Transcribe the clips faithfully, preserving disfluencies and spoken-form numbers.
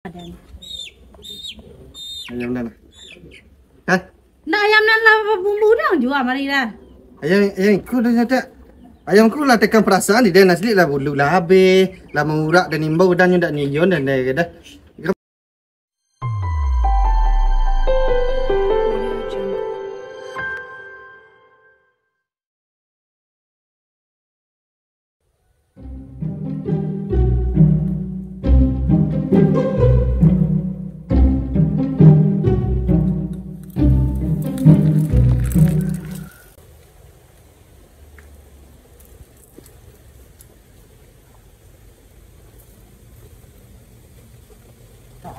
Ayam nan. Hah? Ndak, ayam nan lah bumbu dah jua mari dah. Ayam, ayam iko dah nyadak. Ayam ko lah tekan perasaan di den asli lah bulu lah habis, lah mangurak dan imbau dan nyo ndak nion dan dah.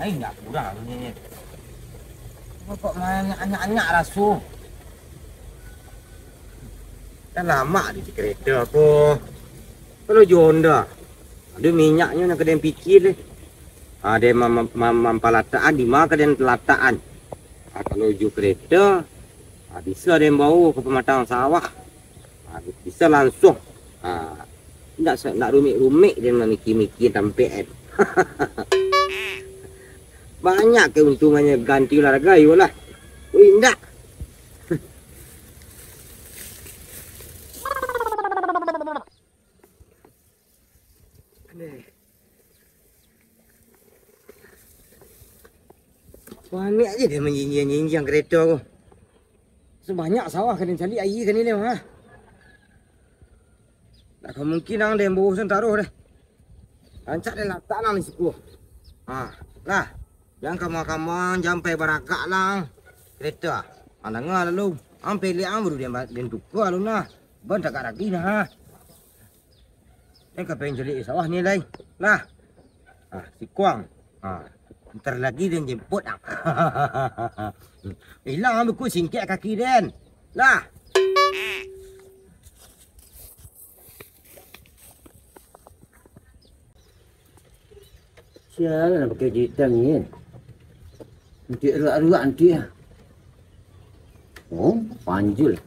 Ai, ndak kurang ni. Kok manyak-nyak raso. Dah lama di kereta ko. Kalau jo Honda, ado minyaknyo nan ka den pikia deh. Ah, den mam-, mam-, mampalatakan di ma ka den palatakan. Ah, kalau jo kereta, ah, bisa den bawo ka pamatang sawah. Ah, bisa langsuang. Ah, indak sa-, indak rumik-rumik den mamikia-mikia tampek, eh. Banyak keuntungannyo ganti olahraga, iyolah. Oi, indak. Panek aja dia manjinjiang-jinjiang kereta ko. Sabanyak sawah ka den caliak aia ka ni, ha. Tak ka mungkin ang den bawa sen taruh deh. Rancak den latak nang di siko. Ha, lah. Jan kamang-kamang, jan pai baragak lang. Kereta. Ang danga lalu. Ang pelek ang baru den, den tuka lalu nah. Ban tagak ragi nah, ha. Den ka pai caliak sawah ni lai. Lah. Ah, sikuang. Ah, ntar lagi den jemput ang. Ilang ang buku singkek kaki den. Lah. Sialan nak pakai jitang ni kan. Nanti ruak-ruak nanti ah. Oh, panjul.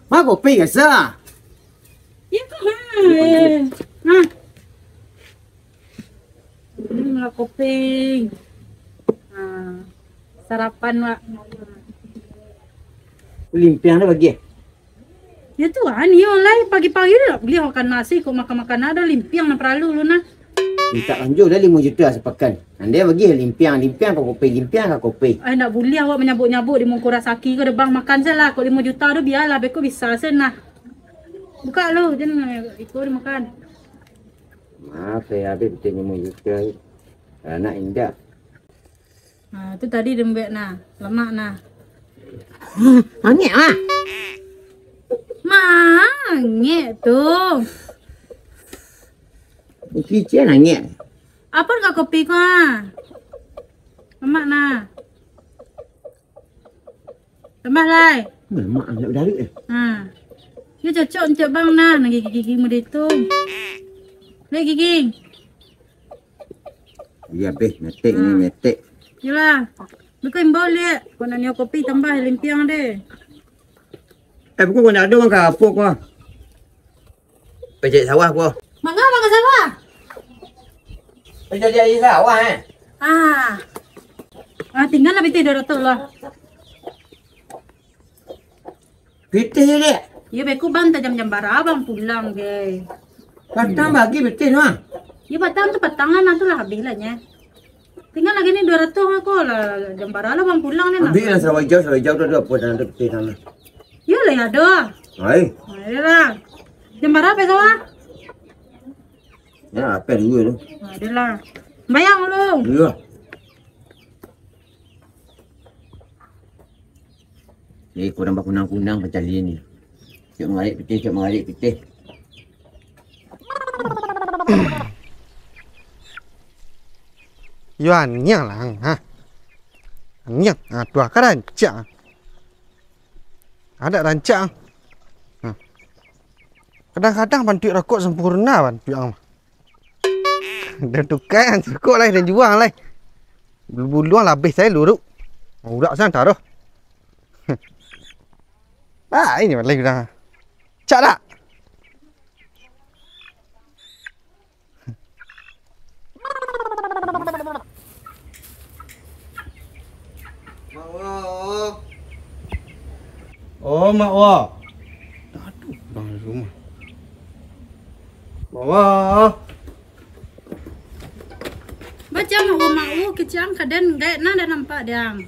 Ma kopi kasa? Ya, kok, ha. Ha. Ini malah kopi. Ha. Sarapan, Wak. Limpiang dah bagi, eh? Ya tu, ah, ni orang lain pagi-pagi tu nak beli makan nasi, kok makan-makan ada limpiang nak perlu lu nah. Mintak lanjur dah limo juta sapakan. Andai bagi limpiang, limpiang ka kopi, limpiang ka kopi. Ai, ndak buliah awak manyabuk-nyabuk di muko rasaki ko, deh bang, makan se lah. Kok limo juta tu bialah, beko bisa se nah. Buka lu, jan iko dimakan. Maaf, saya habis betul limo juta. Anak indak. Ha, tu tadi lembek nah, lemak nah. Mangek ah. Mangek tu. Kicik nangek. Apa dekat kopi ko ah? Lemak nah. Tambah lai. Lemak nak darik eh. Ha. Dia cocok untuk bang nah, nak gigi-gigi muda tu. Lihat gigi. Iya, beh, metek ni, hmm, metek. Yolah. Bukan imbau liak. Kau nak nyo kopi tambah limpiang deh. Eh, bukan kau nak ada orang kapok kau. Pejek sawah kau. Mangga, mangga sawah. Pejek air sawah, eh? Ah. Ah, tinggal lah pitih dua ratus lah. Pitih je, dek. Ya, beku bang, tajam jam bara bang pulang, ge. Patang bagi pitih tu, ah. Ya, patang tu patang lah, nanti lah habis lah, nya. Tinggal lagi ni dua ratus aku lah, jam bara lah bang pulang ni, nah. Ambil lah sawah hijau, sawah hijau tu ada apa dalam tu pitih sana. Ya lah, ya ada. Hai. Hai lah. Jam bara apa sawah? Ya, apa dua tu? Ada lah. Bayang lu. Ya. Eh, kurang bakunang-kunang pancalian ni. Cik mangarik pitih, cik mangarik pitih. Yo, aniang lah, ha. Aniang, ha, tu kan rancak. Ada rancak. Ha. Kadang-kadang bantuak rokok sempurna bantuak ang. Dan tukai ang cukup lai, dan juang lai. Bulu-bulu ang labih sae luruk. Urak sang taruh. Ah, ini malai udah. Cak dak? Mak wa. Aduh, bang rumah. Bawa. Baca mak wa mak wa kecang kaden gaek nan dah nampak diang.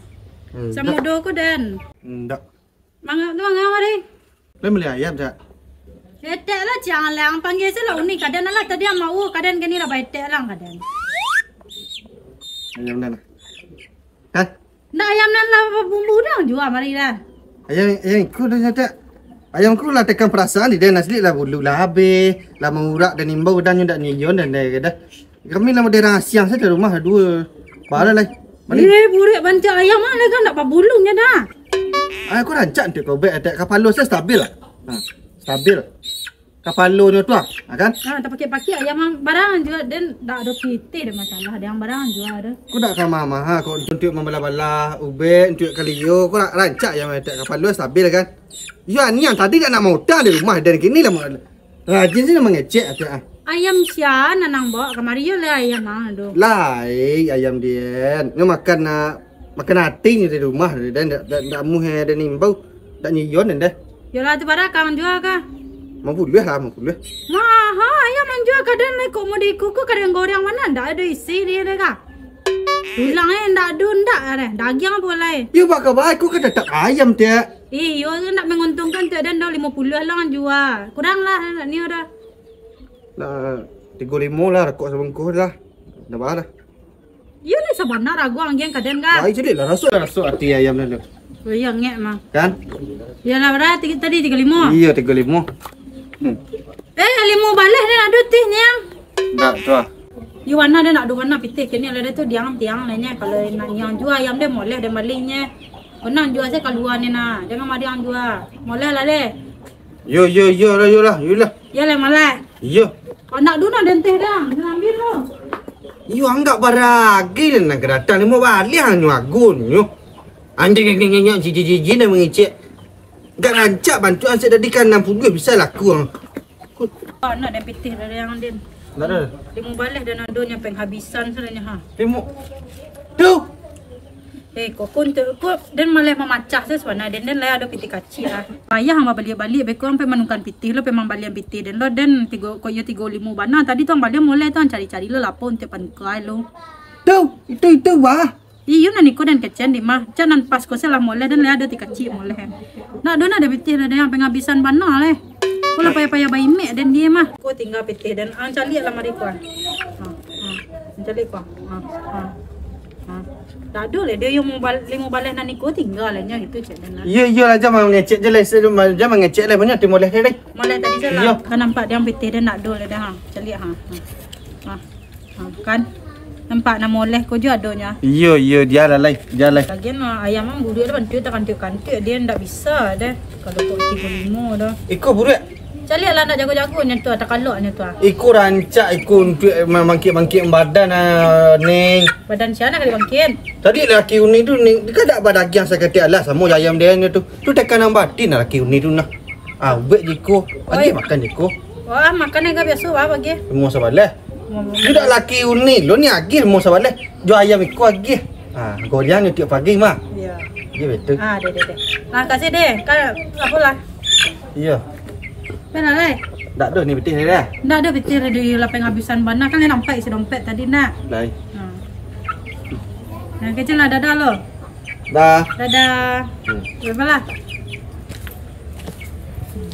Hmm, Samudo ko den. Ndak. Mangga tu mangga mari. Lai mali ayam, Cak? Etek lah, ciang lang. Panggia se lah uni kaden lah. Tadi amau kaden kini lah baetek lang kaden. Ayam nan lah. Hah? Ndak ayam nan lah bumbu dang jua mari dah. Ayam, ayam iko dah, Cak. Ayam ko lah tekan perasaan di den asli lah bulu lah habis, lah mangurak dan imbau dan nyo ndak nyiyon dan dah. Kami lah model urang asiang sajo rumah dua. Bara lai. Mani? Eh, buruak bantuak ayam ah, lai kan ndak pabulungnyo dah. Ah, aku rancak untuak kau bek, atak kapalo saya stabil lah. Ha, stabil. Kapalonyo tu ah, ha, kan? Ha, tapakiak-pakiak ayam ah, barang jua den ndak ado pitih deh masalah, deh barang jua ado. Kau ndak ka maha-maha kau untuak mambalah-balah, ubek, untuak kalio, kau ra-, rancak ayam atak kapalo stabil kan? Yo, aniang tadi dak nak mautang di rumah, dan kini lah mau Rajin se mangecek atak ah. Ayam sia nan ang bawa kamari yo lai ayam ang tu. Lai ayam den. Nyo makan nak makan ati nyo di rumah den dak dak dak muhe den imbau. Dak nyiyon den deh. Yo lah tu barakang jua kah? Mapuluah lah mapuluah. Maha ayam ang jua kaden lai kok mau di kuku kaden goreng mana ndak ado isi dia deh kah? Tulang eh ndak ado ndak deh. Dagiang apo lai? Yo baka bae ku ka tetap ayam tiak. Iyo, tu ndak manguntungkan tu, den dah limo puluah lah ang jua. Kurang lah, nak nio dah. Nah, tigo limo lah, rokok sabungkuih lah. Dah bah lah. Iyo lah, sabana ragu ang gian kaden kan? Ai, jadi lah, rasuk lah, rasuk ati ayam dah tu. Oh, iyo, ngek mah. Kan? Iyo lah, bara tiga, tadi tigo limo. Iyo, tigo limo. Hmm. Eh, limo baleh den ado tih niang. Ndak tu ah. Iyo, wana den ndak ado wana pitih kini lah tu diang tiang lah nyo. Kalau nak niang jua ayam den moleh den bali nyo. Kau nak jua se kalua ni nah. Jangan mari ang jua. Moleh lah deh. Yo, yo, yo lah, yo lah, yo lah. Yo lah, moleh. Yo. Kau nak dulu den teh dah. Den ambil tu. Yo, anggap baragi lah nak datang ni mau baliak nyo agun nyo. Anjing, anjing, anjing, anjing, cici, cici, nak mangecek. Gak rancak bantuan saya tadi kan enam puluh bisa laku ang. Kut. Anak den pitih dari yang den. Ndak ada. Limo baleh dan adonyo penghabisan sudah nyo ha. Limo. Tu. Eh, kok pun tu kok den malah mamacah se suana den den lah ado pitih kacik ah. Payah ang babaliak-baliak beko ang pai manukan pitih lo pai mambalian pitih den lo den tigo kok iyo tigo limo bana tadi tu ang balian mulai tu ang cari-cari lo lapo untuak panuka lo. Tu, itu itu bah. Iyo nan iko den kecen di mah. Cak nan pas ko se lah moleh den leh ado ti kacik moleh. Nak do nak ado pitih lah den penghabisan bana leh. Ko lah payah-payah baimek den dia mah. Ko tingga pitih den ang caliak lah mari ko ah. Ha, ha. Ang caliak ko ah. Ha, ha. Ha. Tak ado leh dia yang mau bal- limo baleh nan iko tingga lah nyo itu cek den lah. Iyo iyo lah jam mangecek je leh jam mangecek leh banyak ti moleh leh. Moleh tadi se lah. Iyo. Kan nampak dia pitih den nak do leh dah ha. Caliak ha. Ha. Ha. Ha, kan? Nampak nan moleh ko jo adonyo. Iyo, iyo, dia lah lai, dia lai. Lagian mah ayam mah buruak tu bantuak takantuak-kantuak dia ndak bisa deh. Kalau kok tigo limo dah. Iko buruak. Caliak lah ndak jago-jago nyo tu, takalok nyo tu ah. Iko rancak iko untuak mambangkik-bangkik badan ah, Ning. Badan sia nak kali bangkit? Tadi laki Uni tu Ning, dia kan dak badagiang sakatiak lah samo jo ayam dia nyo tu. Tu tekanan batin lah laki Uni tu nah. Ah, ubek jiko. Oi. Agiah makan jiko. Wah, makan agak biaso bah pagi. Limo sabaleh. Limo. Budak laki Uni lo ni agiah limo sabaleh. Jo ayam iko agiah. Ah, goyang ni tiok pagi mah. Iyo. Iyo betul. Ah, deh deh deh. Makasih deh. Kan apolah. Iyo. Mana lai? Ndak doh ni pitih ni dah. Ndak doh pitih di lapeng habisan bana kan nampak isi dompet tadi nak. Lai. Ha. Nah, kecil lah dadah lo. Dah. Dadah. Hmm. Bye-bye lah.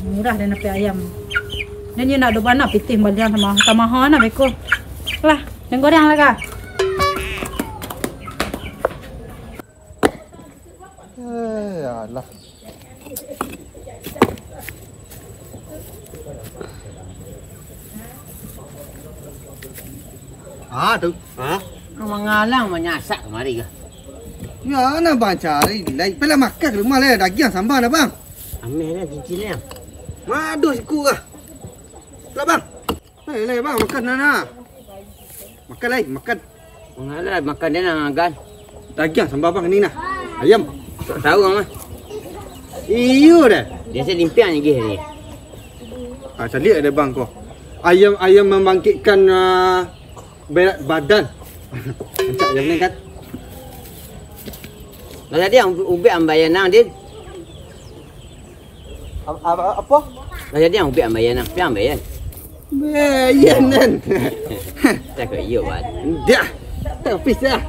Murah dan dapat ayam. Dan dia nak dua anak pitih balian sama sama ha nak beko. Lah, yang goreng lah kah? Eh, alah. Ah, tu. Ha? Mangalang manyasak kamari kah? Ya, nah bang cari lai. Pala makan ka rumah lai, dagiang sambal dah bang. Ameh lah cincin ni. Madoh siku kah? Lah bang. Lai, lai bang, makan nah, nah. Makan lai, makan. Mangalang makan dia nak makan. Dagiang sambal bang ni nah. Ayam. Tak tahu mah. Iyo dah. Biasa limpiang lagi ni. Ah, caliak ada bang ko. Ayam ayam membangkitkan ah, berat badan. Rancak ayam ni kan. Lah tadi ang ubek ambayan nang din. Apa? Lah jadi ang upiak ambayan, ang upiak ambayan. Ambayan kan. Tak kok iyo, Wan. Dah. Tak habis dah.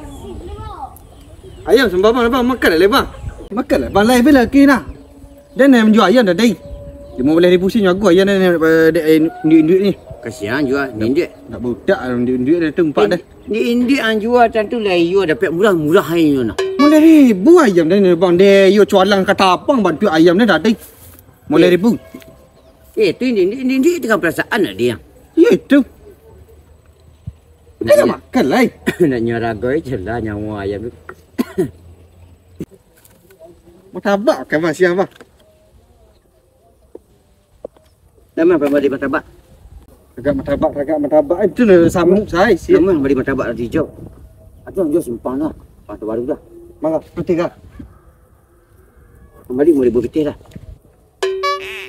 Ayam sambal bang, bang, makan lah, bang. Makan lah, bang, lai bela ke nah. Dan yang menjual ayam tadi. Lima belas ribu sen jual ayam dan, eh, dek, eh, induik-induik ni. Kasihan jual, induik. Nak budak induik-induik dah tu empat dah. Induik-induik ang jual tantu lah iyo dapek murah-murah aja nah. Lima belas ribu ayam dan bang, dek, iyo cualang kata abang bantu ayam ni tadi. Lima belas ribu. Eh, tu induik-induik, induik-induik tengah perasaan nak dia. Iyo itu. Nak makan lai. Nak nyuarago je lah nyawa ayam tu. Martabak kan masih apa? Dah mah bali martabak. Tagak martabak, tagak martabak. Eh, tu lah samuk sai, siap. Dah mah bali martabak lah hijau. Atau jual simpang lah. Patah baru dah. Mangga, putih kah? Kembali mau ribut pitih lah.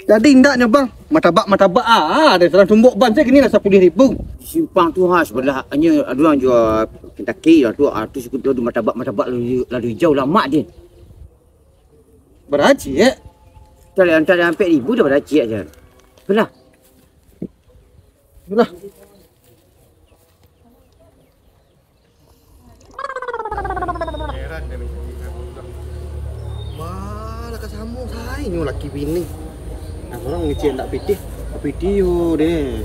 Jadi indaknyo bang, martabak-martabak ah, ada salah tumbuk ban saya kini lah sepuluh ribu. Simpang tu ha, sebelah hanya ada orang jual Kentucky lah tu, ah, tu sikut tu ada martabak-martabak lalu, lalu hijau lamak dia. Baracik. Kalau antara ampek ribu dah baracik aja. Belah. Belah. Heran deh, macam ni. Wah, lah kasamo sainyo laki bini. Nah, urang ngecek ndak pitih, pitih yo deh.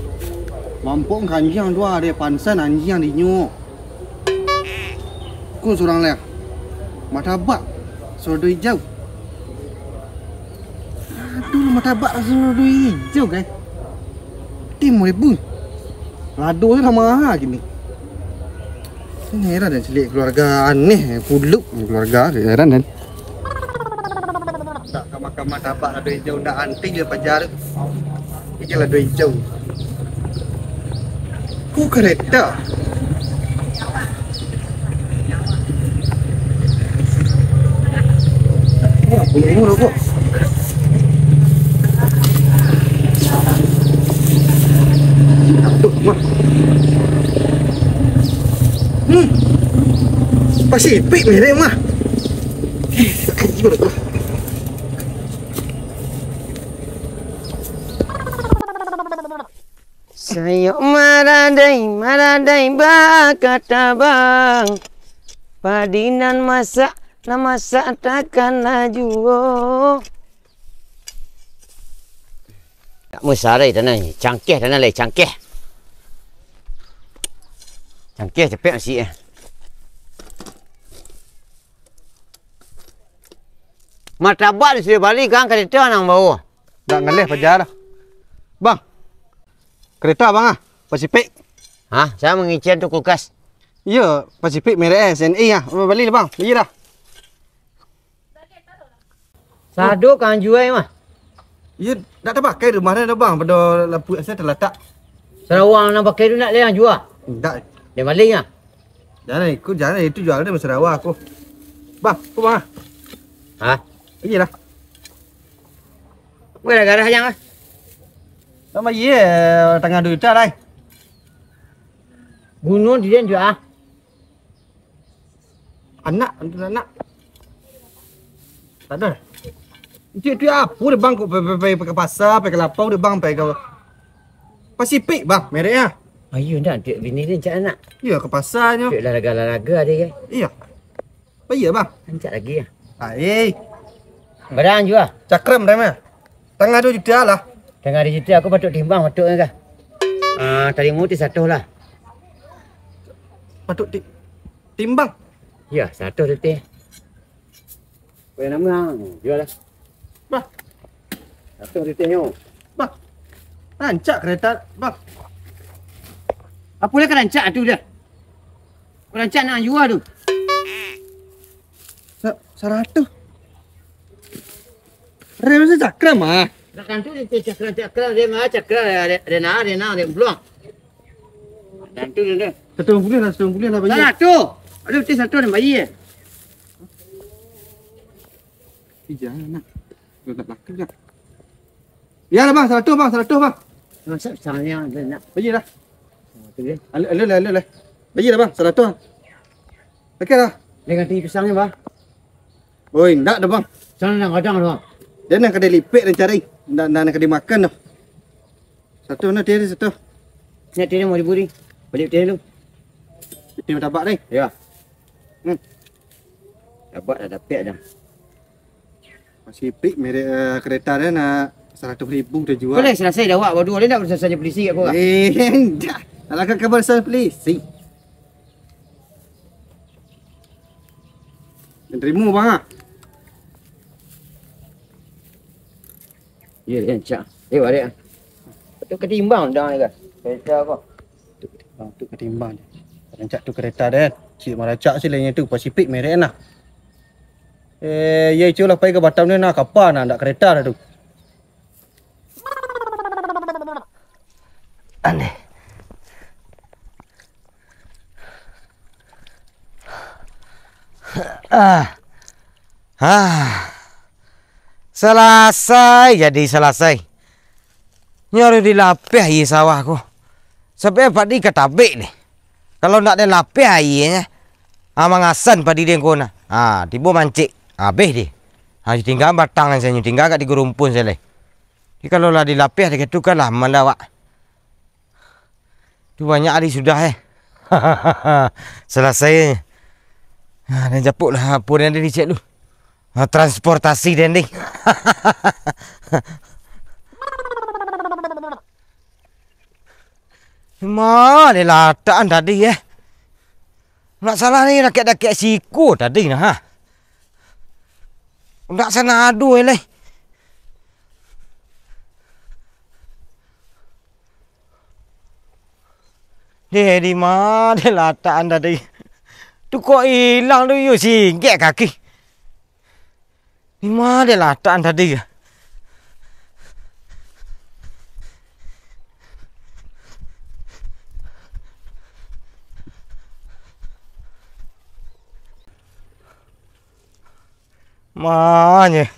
Mampok kanjiang tu deh, pansan anjiang dinyo. Kun surang leh. Martabak, sodo ijau. Aduh, martabak, sodo ijau, guys. Tim ribu. Lado tu lah mahal gini. Ini heran dan celik keluarga aneh, puluk keluarga, heran dan. Tak kamar-kamar tabak lado hijau, ndak anti dia pajar. Ini lado hijau. Ku kereta. Wah, bunyi rokok. Aduh, mah. Hmm. Pasifik merek mah. Sayok maradai, maradai bakatabang. Padi nan masak, nan masak takana juo. Tak musarai tanah ni, cangkeh tanah lai, cangkeh. Cangkeh capek masih eh. Martabak di sudah bali kan, kereta nang bawa. Dak ngaleh paja lah. Bang. Kereta abang ah, Pacific. Hah, saya mangician tu kulkas. Iyo, Pacific merek S N A ah. Bali lah bang, bali dah. Sado kan juai mah. Iyo, dak tapakai rumah dah bang, pado lampu S N A talatak. Sarawang nan pakai tu nak leh jua. Dak. Dia maling ah. Jangan ikut, jangan itu jual dia masih rawa aku. Bang, aku bang ah. Hah? Iyalah. Garah-garah aja ah. Nama iya tangah duit lah. Gunung di dia juga ah. Anak, untuk anak. Tak ada. Itu itu apa dia bang kok pai pai pai ke pasar, pai ke lapau dia bang pai ke Pacific bang mereknya. Ayo nak duit bini dia cak anak. Iya ke pasarnya. Duit laraga-laraga dia kan. Iya. Apa iya bang? Ancak lagi ya. Ai. Barang jua. Cakram dah mah. Tangah dua juta lah. Tangah dua juta aku patut timbang patut kan kah? Ah, tarimo ti satuh lah. Patut ti timbang. Ya, satuh tu teh. Kau nama jua lah. Bah. Satuh tu tehnyo. Bah. Rancak kereta, bah. Apa dia kan rancak tu dia? Rancak nak jua tu. Sa-, saratus. Rem sa cakram ah. Nak kan tu dia cakram-cakram dia mah cakram dia dia nak dia nak dia pulang. Dan tu dia. Satu bulan lah, satu bulan lah bayar. Satu. Aduh, ti satu nak bayar. Ijah nak. Nak laku dah. Ya lah bang, saratus bang, saratus bang. Masak pisangnya ada nak. Bayar lah. Alu alu lah, alu lah. Bayar lah bang, saratus. Okey lah. Dengan tinggi pisangnya bang. Oi, ndak dah bang. Sana yang kadang bang. Dia nak kedai lipek dan cari. Ndak, ndak, ndak ka dimakan doh. Satu, nah, tiya satu. Nak tiya limo ribu ni. Baliak tiya lu. Tiya martabak ni. Ya. Hmm. Tabak dah dapek dah. Pasifik merek, eh, kereta dia nak saratus ribu dia jual. Boleh selesai dah awak berdua, boleh tak urusan saja polisi kat kau? Eh, ndak. Alah, kan kabar urusan polisi. Terima, bang, ah. Ya, ya, cak. Eh, balik ah. Tu ketimbang dah ni kan. Kereta apa? Tu ketimbang, tu ketimbang. Rancak tu kereta dia. Cik maracak sih lainnya tu. Pasifik merek nah. Eh, ya, iculah pai ka Batam ni nah, kapa nah, ndak kereta dah tu. Aneh. Ah. Ah. Salasai jadi salasai. Nyo harus dilapeh aia sawah ko. Sampai padi ka tabek ni. Kalau ndak den lapeh aianyo, ah, mangasan padi den ko nah. Ah, tibo mancik, abih deh. Ah, tingga batang sajo, tingga agak digerumpun sajo lai. Jadi kalau lah dilapeh dek itu kan lah malawak. Tu banyak hari sudah, eh. Salasai. Ah, den japuk lah apo den dicek tu. Ah, transportasi den deh. Ma, ni latakan tadi, eh. Nak salah ni, dakek-dakek siko tadi nah, ha. Ndak sanado, eh, lai. Deh, di ma deh latakan tadi? Tu kok ilang tu, yo, singgek kaki. Di ma deh latakan tadi? Manye.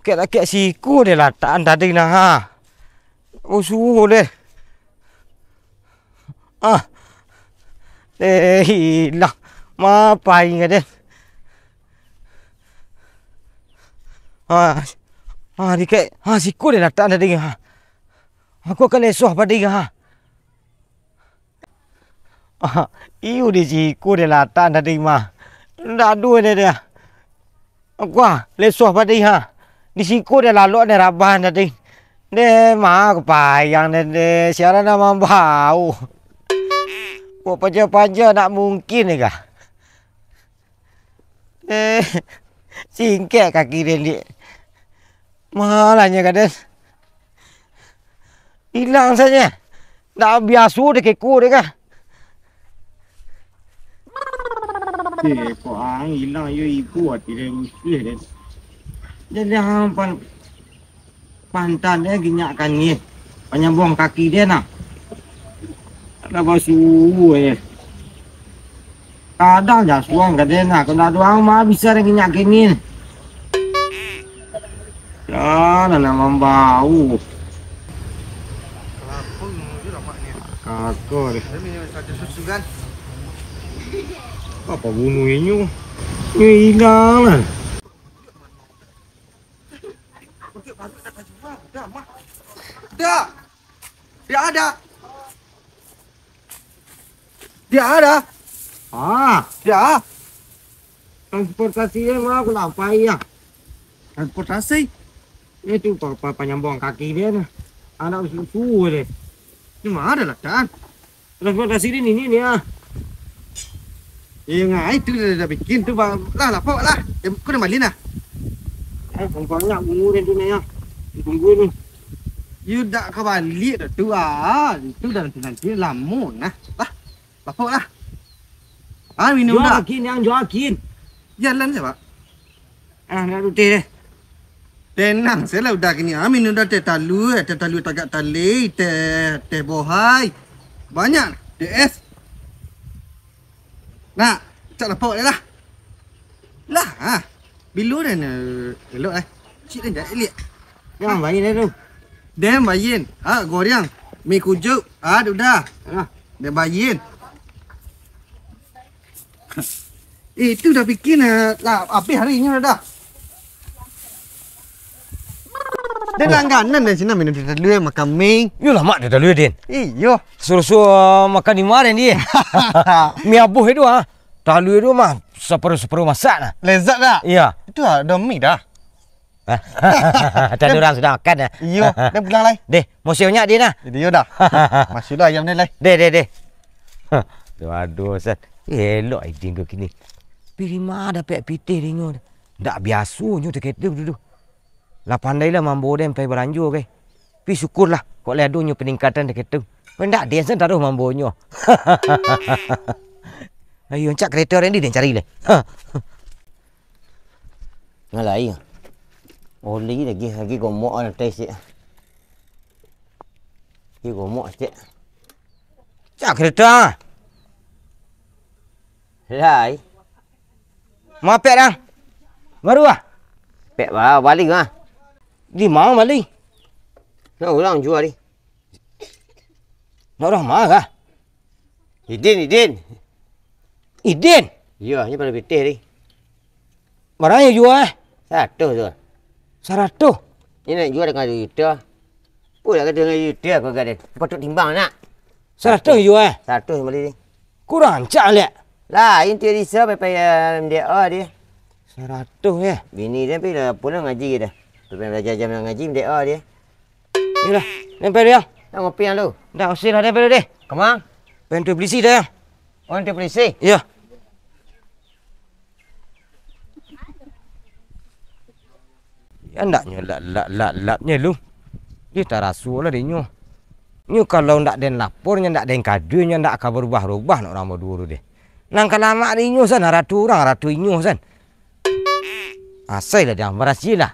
Kek-kek siko deh latakan tadi nah, ha. Oh, suo deh. Ah. Eh, ilang. Ma pai ka den? Ah, ah, dikek. Ah, siko deh latakan tadi, ha. Aku akan lesoh padi, ha. Ah, iyo di siko deh latakan tadi mah. Ndak ado deh dia. Kuah, lesoh padi, ha. Di siko deh lalok deh rabahan tadi. Deh, ma kapayang deh, deh. Siaran mah bau. Buek paja-paja ndak mungkin deh kah? Eh, singkek kaki deh, Lik. Malahnyo ka den. Ilang sajo. Ndak biaso deh keko deh kah. Eh, kok ang ilang yo ibu ati deh rusuh deh. Jadi ang pan-, pantan deh ginyak kangin. Panyambuang kaki deh nah. Ada basuo eh. Kadang jasuang ka den nah, kok ndak doang mah bisa den ginyak kangin. Ya, nan mambau. Kelapa je lah mak ni. Kakak deh. Dia minum satu susu kan? Apa bunuh inyo? Inyo ilang lah. Dah. Dah ada. Dah ada. Ah, dah. Transportasi dia mah aku lampai ya. Transportasi? Itu pa, pa, panyambuang kaki dia nah. Anak susu dia. Di mana ada lah, Dan? Transportasi ni, ni, ni, ah. Eh, ngai tu dah, dah bikin tu, bang. Lah, lapok lah. Eh, kau dah malin lah. Eh, banyak bungu dia tu, Naya. Tunggu ni. You dak ka balik dah tu, ah. Itu dah nanti-nanti lamo nah. Lah, lapok lah. Ah, minum dah. Joakin, yang Joakin. Jalan je, Pak. Ah, nak rutih deh. Tenang sajolah udah kini. Amin udah teh talua, teh talua tagak talei, teh, teh bohai. Banyak teh es. Nak, cak lapok je lah. Lah, ah. Bilo dah ni elok eh. Cik dah jadi liak. Yang baik dah tu. Dem bayin. Ha, goreng. Mi kujuk. Ha, udah. Ah. Dem bayin. Eh, itu dah bikin, eh, lah, habis hari ni dah. Dia langganan dari sini minum teh talua, makan mi. Yo lamak teh talua, Din. Iyo. Suruh-suruh makan di mana, Din? Mi abuh itu, ah. Talua itu mah separuh-separuh masak nah. Lezat dah. Iya. Itu ada mi dah. Tak ada orang sudah makan dah. Iyo, dah pulang lai. Deh, mau siap nyak, Din, ah. Jadi yo dah. Masih dah ayam ni lai. Deh, deh, deh. Aduh, aduh, San. Elok idin ko kini. Piri mah dapek pitih dinyo. Ndak biasonyo taketeng tu. Lah pandai lah mambo den pai balanjo, kai. Tapi syukurlah, kok lai adonyo paningkatan taketeng. Kok indak den sen taruh mambonyo. Ayo, ancak kereta den di den cari lai. Nah, lai. Oli lagi, lagi gomok lah, teh, cik. Lagi gomok, cik. Cak kereta. Lai. Mapek dah. Baru ah. Pek ba-, balik ah. Di mana balik? Nak orang jual ni. Nak orang mana? Idin, Idin. Idin? Iya, ni pada pitih ni. Barang yang jual eh? Seratus tu. Seratus? Ni nak jual dengan juta. Pun nak kata dengan juta aku kata. Patut timbang nak. Seratus yang jual eh? Seratus beli ni. Kurang ancak liak. Lah, ini dia bisa pai-pai, eh, M D A dia. Seratus ya? Bini dia pi lah pulang ngaji dah. Pai belajar jam ngaji M D A dia. Yolah, nempel dia. Nak ngopi yang tu? Ndak usah lah, nempel deh. Kemang? Pengen tu polisi dah ya. Oh, nanti polisi? Iya. Ya, ndaknyo lap, lap, lap, lapnyo lu. Dia taraso lah dinyo. Nyo kalau ndak den lapor, nyo ndak den kado, nyo ndak ka barubah-rubah nak urang baduo tu deh. Nang ka lamak dinyo san, aratu urang, aratu inyo san. Asai lah, dah barasiah lah.